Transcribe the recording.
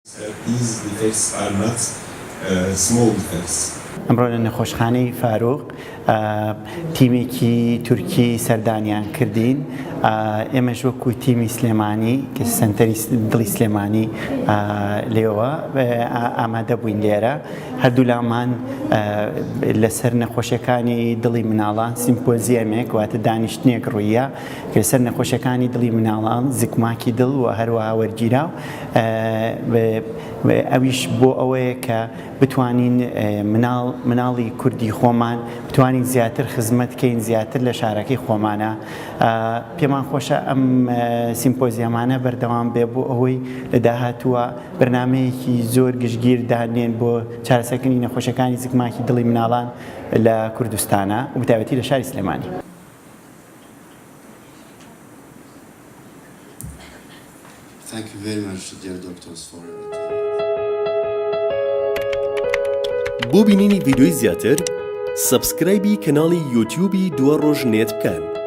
These defects are not small defects. ئەمڕۆ لە نەخۆشخانەی فاروق تیمێکی تورکی سەردانیان کردین، ئێمەش وەکو تیمی سلێمانی کە سەنتەری دڵی سلێمانی لێوە ئامادە بووین لێرە هەردوولامان لەسەر نەخۆشیەکانی دڵی مناڵان سیمپۆزیەمێک واتە دانیشتنێک ڕوویە لەسەر نەخۆشیەکانی دڵی مناڵان زکماکی دڵ و هەروەها وەرگیراو ئەویش بۆ ئەوەیە کە بتوانین مناڵ مناڵی کوردی خۆمان بتوانین زیاتر خزمەت کەین زیاتر لە شارەکەی خۆمانە پێمان خۆشە ئەم سیمپۆزیەمانە بەردەوام بێ بۆ ئەوەی لە داهاتووە بەرنامەیەکی زۆر گشتگیر دانێن بۆ چارەسەرکردنی نەخۆشیەکانی زگماکی دڵی مناڵان لە کوردستانە و بەتایبەتی لە شاری سلێمانی. Thank you very much dear doctors for attending. بۆ بینینی ڤیدیۆی زیاتر subscribe ی کەناڵی یوتیوبی دواڕۆژ نێت بکەن.